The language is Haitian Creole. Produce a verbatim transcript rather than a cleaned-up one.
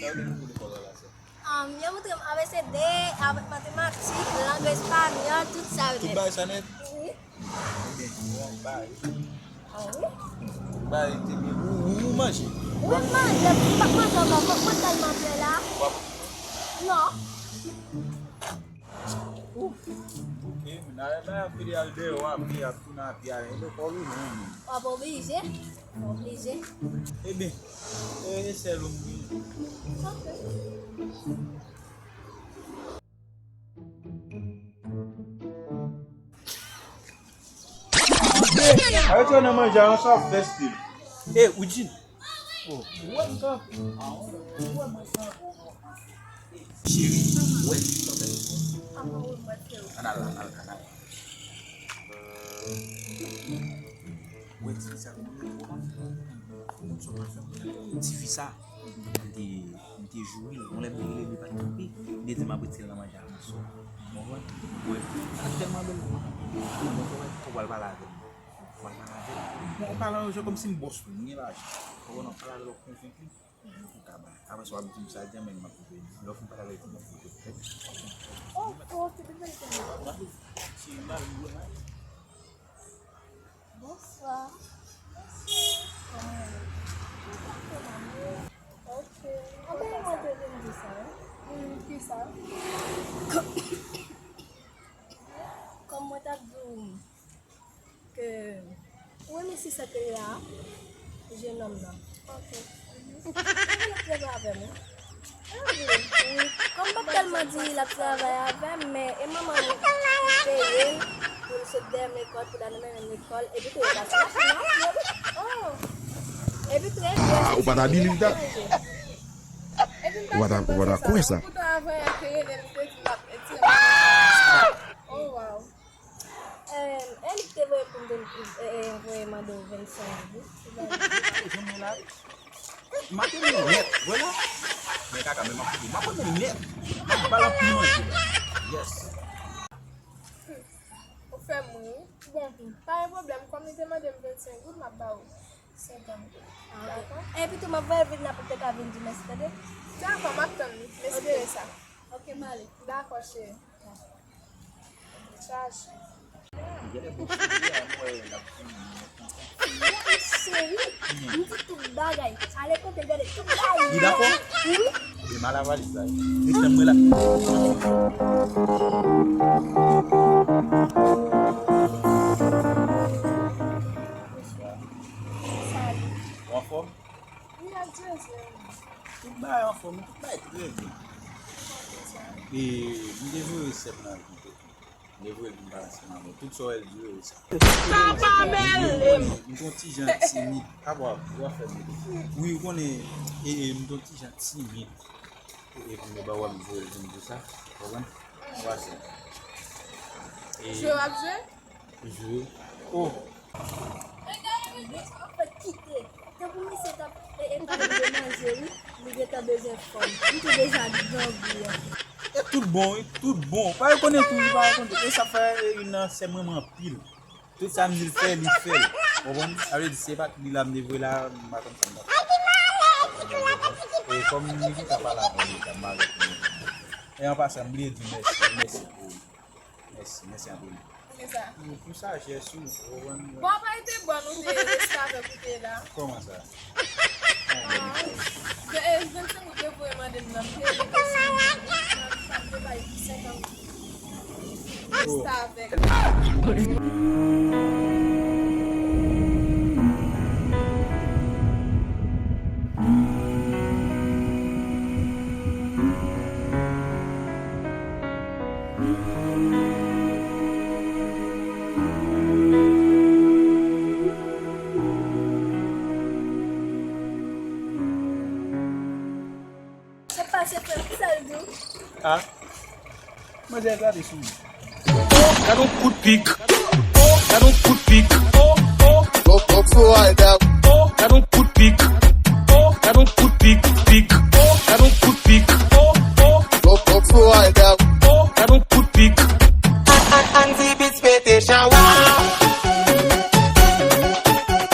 Sa yo te moutre lekòl la, sè. Um, yo moutre m A B C D, avèk matematik, lang espanyòl, tout sa yo nèt. Tout bagay sa nèt? Wi. Ebyen, bon, bay. Ah wi? Bay, te byen. Ou, ou, ou manje? Wi, m manje. M pa t manje ankò. Mwen, mwen tèlman plè la. W ap Non. Ouf. Ok, men nan lè bay ap vide al dèyò, ap vide ap tounen, ap vide al lekòl ou non. W ap oblije. W oblije. Ebyen, e, e sèl ou m gen. Ok. Arete yo nan manje a, sa ap fè stil. E, Widjin. Oh, ou wè m kanpe. Ah, ou wè mwen kanpe. Cheri, wè. Ann al la, ann al, ann al. Wè ti sa, ti fi sa. M te, m te joure l. Yon lè m te rele li, li pa t kanpe. M te di m ap retire l nan manje a, m sot. Ou konprann? Wè. Sa tèlman bèl. Mwen, mwen, mwen pral pale avè l. Mwen pral pale avè l. Mwen pale avè l kòmsi m bòs li, m gen lajan. Ou konprann? Pale avè l, w konvenki. Ou ka bay. Apre sa, w ap di m sa, di, men m ap peye. Lè w fin pale avè l, m ap peye. Oh, oh, se bèl sa. Ti mal, mwen. Bonswa. Bonswa. Kòman w ye? Mwen pa twò mal non. Ok. Anben, mwen te vin di sa, wi. Hmm, kisa? Kòm mwen t ap di w ke ou renmen si sèt la, jenòm nan. Ok. Ou vin ap travay avè m, wi. Wi, kòm m pa t tèlman di l ap travay avè m, men e manman l ki peye l pou l sot dèyè m lekòl, pou l al nan menm lekòl, epi tou yo pase machin nan, wi. Oh. Epi tou, epi Ah, ou pa ta believe that? Epi m Ou pa ta, ou pa ta kwè sa? Poutan avan yè te rele m, te di l ap retire m. Oh, wow. Em, e li ki te voye pou m te, e, e, voye mande w vennsenk goud. Janm la. M ap renmen nèt, vwala. Men kaka, men m ap koute. M ap renmen nèt. M ap ba l anpil manje la. Yes. Ou fè m ri. Bon, pa gen pwoblèm. Kòm li te mande m vennsenk goud, m ap ba w senkant goud. Ah, ok. Dakò? Epi tou, m ap voye l vin la pou l te ka vin di mèsi, tande? Dakò, m ap tann li. M espere sa. Ok, m ale. Dakò, cheri. Chaje. Genlè bon sou li a, m wè l ap fini. Yes, cheri. M di tout bagay. Ale kote gade tout bagay. Li dakò? Wi. Li mal a valiz la. Li fè mwen la. Bonswa. Salut. Ou anfòm? Wi, ak Jezi. Tout bagay anfòm, tout bagay trè byen. E, m te voye sè m nan vin kote. M te voye l vin pale ansanm avè w. Tout sa w wè l di yo, e sa. Sa pa mele m. M t on ti jan timid. Apa, w ap fè m. Wi, ou konnen, e, e, m t on ti jan timid. E, e, pou m ba w, m voye l vin di sa. Ou konprann? Vwasi. E, jwe w ap jwe? Jwe. Oh. An fèt, kite. Tankou misye t ap, e, e, pale de manje, wi. Li gentan bezwen fanm. Li te deja grangou an. E tout bon, wi. Tout bon. Pa rekonèt tou, li pa rekonèt. E sa fè, e, youn nan sè m renmen anpil. Tout sa m di l fè, li fè l. Ou konprann? Sa vle di, se pa t li la m te voye la, m pa konn sa m t ap fè. E kòm li gentan pale avè m, li t ap mare pou li. E an pasan, m bliye di mèsi, mèsi pou, mèsi, mèsi anpil. Poukisa? Pou, pou sajès ou, ou konprann? Bon, apa li te bòn ou te restavèk ou te la? Kòman sa? Ah, de, e, vennsenk ou te voye mande m nan, m te rete sou, m te bay senkant. Oh. Restavèk. Sa pase frè m, kisa l di w? Ah. Manzè gade sou mwen. Oh, gad on kout pik. Oh, gad on kout pik. Oh, oh. Go, go, fly down. Oh, gad on kout pik. Oh, gad on kout pik, pik. Oh, gad on kout pik. Oh, oh. Go, go, fly